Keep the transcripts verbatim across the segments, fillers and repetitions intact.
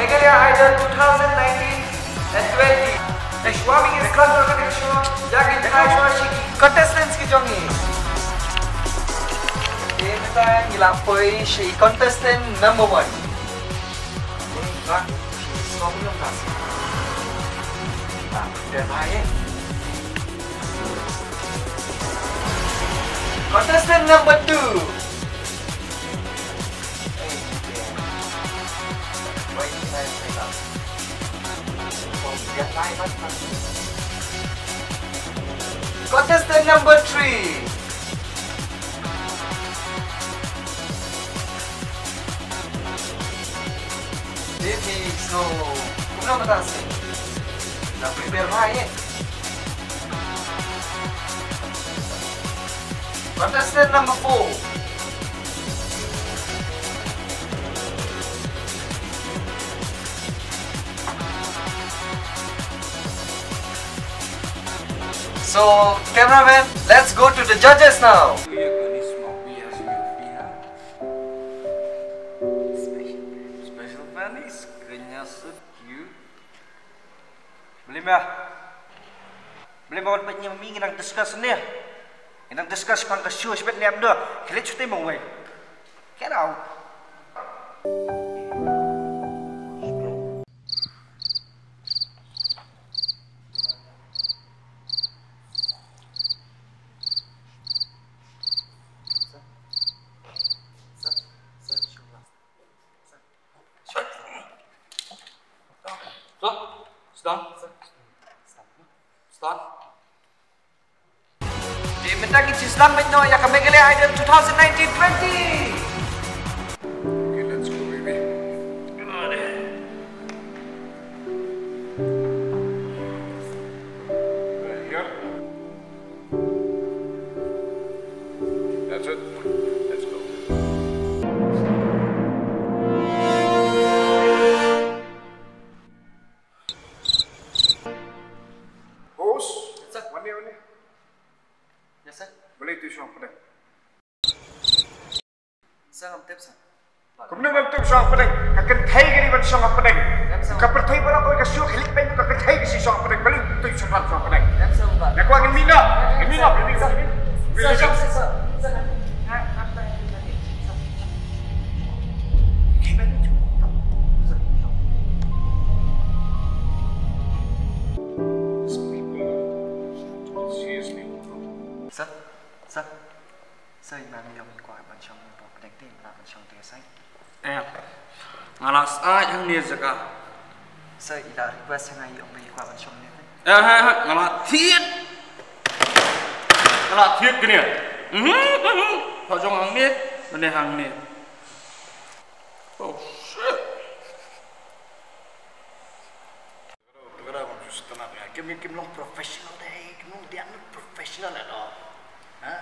Meghalaya Idol two thousand nineteen and twenty. Te shuwa ba ngin sdang ïa kane ka show, ïa ki thaiñ shuwa sha ki contestants ki jong ngi. Te mynta ngi la poi sha contestant number one. Ba, sdang ïa ka. Ba, te ba ye. Contestant number two. Contestant number three. Baby, so, kumno mynta sngi? Nang prepare bha ïa? Contestant number four. So, cameraman, let's go to the judges now. Special, special bunnies, kenya sut you. Blim ïa. Blim ïa, wat pynïam mi, ngi dang discuss ne. Ngi dang discuss pang ka show shibit ne, am do. Khlieh shuti mong wei. Get out. Sir, sir, sir, sir. Sir, sit down. Sit down. Te mynta ngin sdang beit noh ïa ka Meghalaya Idol two thousand nineteen twenty. Okay, let's go, baby. Right here. That's it. Let's go. Host. Yes, sir. Wan ïa, wan ïa. Yes, sir. Balei to shong pdeng? Sir, ngam tip, sir. Kumno ngam tip shong pdeng? Ka kynthei kane ban shong pdeng. Em, sir. Ka pyrthei baroh kawei ka shu khlieh pdeng, ka kynthei ka shu shong pdeng. Balei to shong pdeng? Em, sir, ba. Ïa, kwah ngin mih noh. Ngin mih noh, ngin mih noh. Sir, sir, sir, sir. Sir, ngam, ngam, ngam, ngam, sir. These people, seriously. Sir, sir. Sir, i Mami i ong i kwah ban shong hapoh pdeng te, i mlak ban shong te, sir. Eh, nga la sah hangne jaka. Sir, i la request ha nga, i ong i kwah ban shong ne te. Eh, eh, eh, nga la thied. Nga la thied kane. Mhm, mhm. Ka jong hangne, mane hangne. Oh, shit. Tara, tara, bym shu sngewthuh ïa. Kim, kim long professional de, kim long, they are not professional at all. Huh?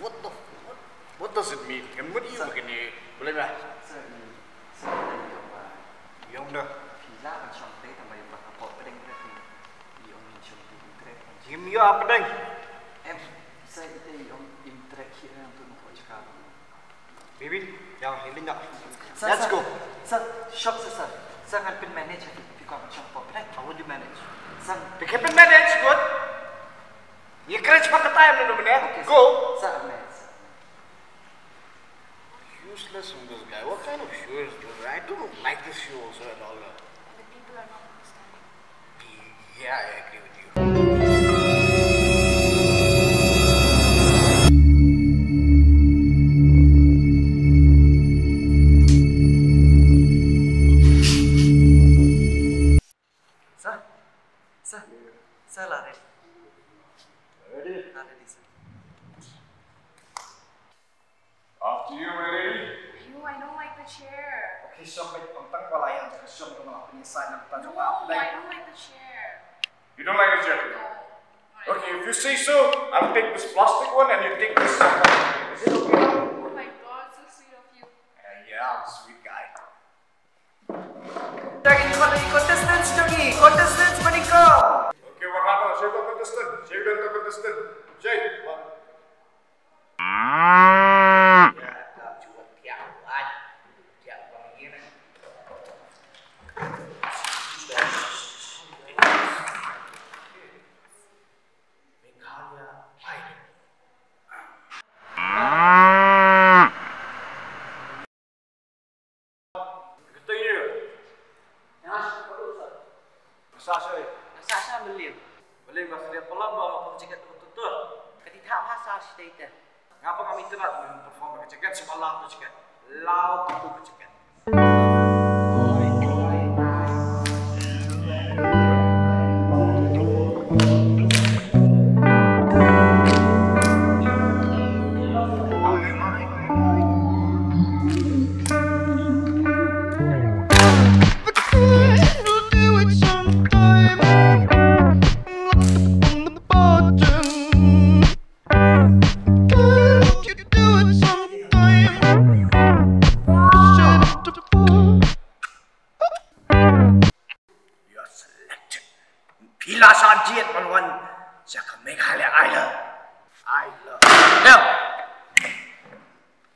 What the, what, what does it mean? Kan mut ïa kane, balei ba? Sir, i, sir, i ong ba. I ong da. Phi lah ban shong te tang ba ïa ba ka pop pdeng re phi. I ong in shong te in trek. Kim ïa pdeng. Em, sir, ite i ong in trek hi re nang tu nang pop jaka. Baby, ïa, hi lyngngoh. Sir, let's go. Sir, shong sir, sir. Sir, ngan pynmanage ïa phi, phi kwah ban shong hapoh pdeng. How will you manage? Sir. Phi kan pynmanage, good. Ïa kren shaphang katta ïa mano mano. Okay, sir. Go. Sir, I'll manage, sir. Useless from this guy. What kind of show is this? I don't like this show also at all. The people are not understanding. Yeah, I agree with you. Sir, sir, sir, la ready. Ready? La ready, sir. After you, my lady. Ayo, I don't like the chair. Okay, shong beit, ym tang ba la ïam, shong beit, ym tang ba la ïam. No, I don't like the chair. You don't like the chair? No. Okay, if you say so, I'll take this plastic one and you take this soft one. Is it okay now? Oh my God, so sweet of you. Uh, yeah, I'm a sweet guy. Tagin khot ïa ki contestants jong ngi, contestants ba nyngkong. Okay, wat hato, shei to contestant, shei to contestant. Shei, wat. Ka khriat palat ba ma pang jacket tu tu. Ka ti tha bha sa shi dei te. Nga ba ngam interest ban perform ka jacket, shu ba law ka jacket. Law ka tu ka jacket. You're selected. Phi la shah jied ban wan sha ka Meghalaya Idol. Idol. Em.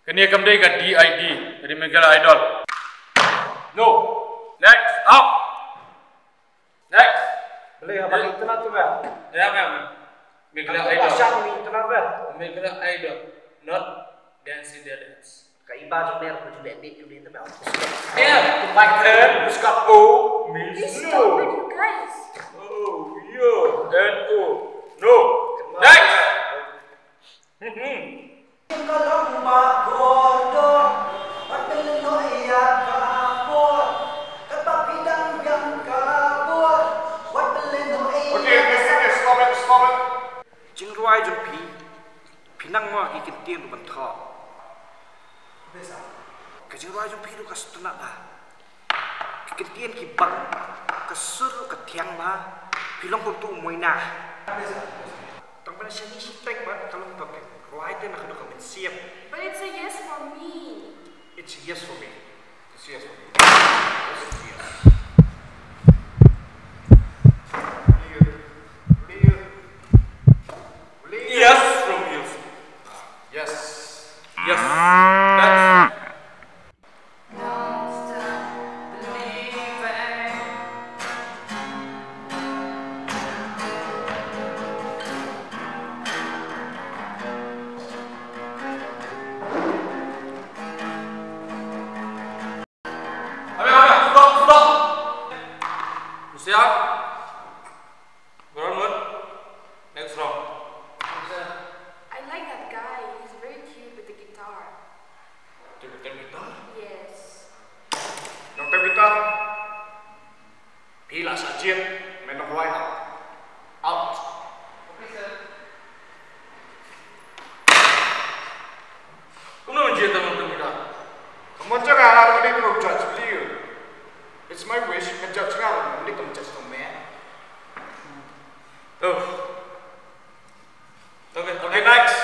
Kane kam dei ka D I D, ka dei Meghalaya Idol. No. Next, out. Next. Balei haba internet tu ba? Ya, ya. Meghalaya Idol. Shah internet ba? Meghalaya Idol. Not Dancing Dance. Ka iba jong ner ko jule ni jule te ba. Yeah, my turn. Stop it, you guys. Oh, yeah, and oh. No. Next. Okay, okay, okay, stop it, stop it. Jingrwai jong phi, phi nang ma ki kyntien ruh ban thoh. Ka jingrwai jong phi ruh ka sngewtynnat bha. Ki kyntien ki bang, ka sur ka thiang bha, phi long kum tu moina. Tang ban shani shi teng ban ka long tang rwai te na ka dok ka mynsiem. But it's a yes for me. It's a yes for me. It's a yes for me. It's a yes. Clear. Clear. Clear. Yes from you. Yes. Yes. That's Stop, stop. Lucia. Go on, man. Next round. I like that guy. He's very cute with the guitar. Tep guitar? Yes. Nong tep guitar. Phi la shah jied, men nong wai out. Out. Okay, sir. Kumno jied tang nong tep guitar? Ka mon jong nga, nga ruh dei tang judge, phi. It's my wish, ka judge nga ruh dei tang judge tang me. Oh. Okay, okay, next.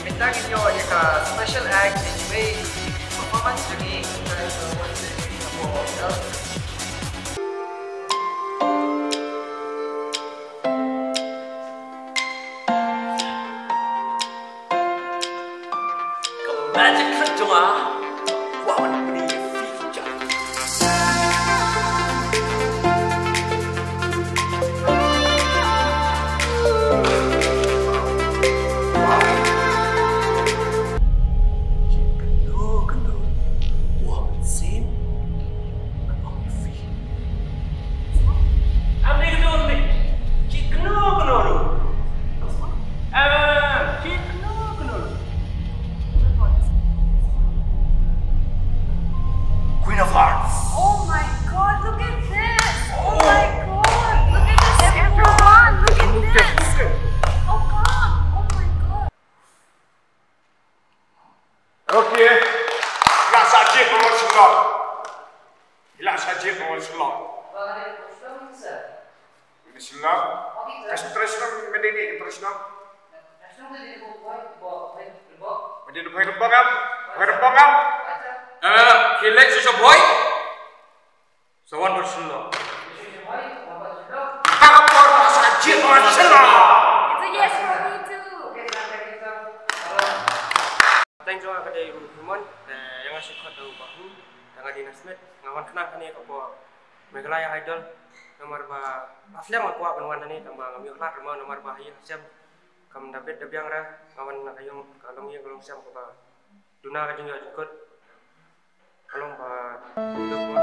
Mynta ngin ïoh ïa ka special act, ïa kiwei ki performance jong ngi. Ka magic trick jong nga, kwah ban pyni ïa phi ki jait. Kano kano, kwah ban sien, ban ong ïa phi. Am dei ka dur ni. Ki kno kno ruh. Am, ki kno kno ruh. Queen of Hearts. Oh my God, look at this. Oh my God, look at this, everyone. Look at this. How come? Oh my God. Okay. Phi la shah jied, phi la shah jied. Phi la shah jied, phi la shah jied. Phi la shah jied. Ka traditional, mynta ni traditional. Mynta ni traditional. Traditional. Em, em, ki leh shisha boy. Sa wan ba shlok. Ka por ba sa jied ba shlok. It's a yes for me too. Jong nga ka dei Himon, te ïa nga shu khot da u Bah Him, te nga dei na Smit, nga wan khnang kane ka por Meghalaya Idol, namar ba la slem nga kwah ban wan hangne, tang ba ngam ïoh lad ruh mo, namar ba ha ïing ha sem kam da bit da biang re, nga wan na ka ïing ka long ïing ka long sem kaba duna ka jingïoh jingkut. Ka long ba duk mo.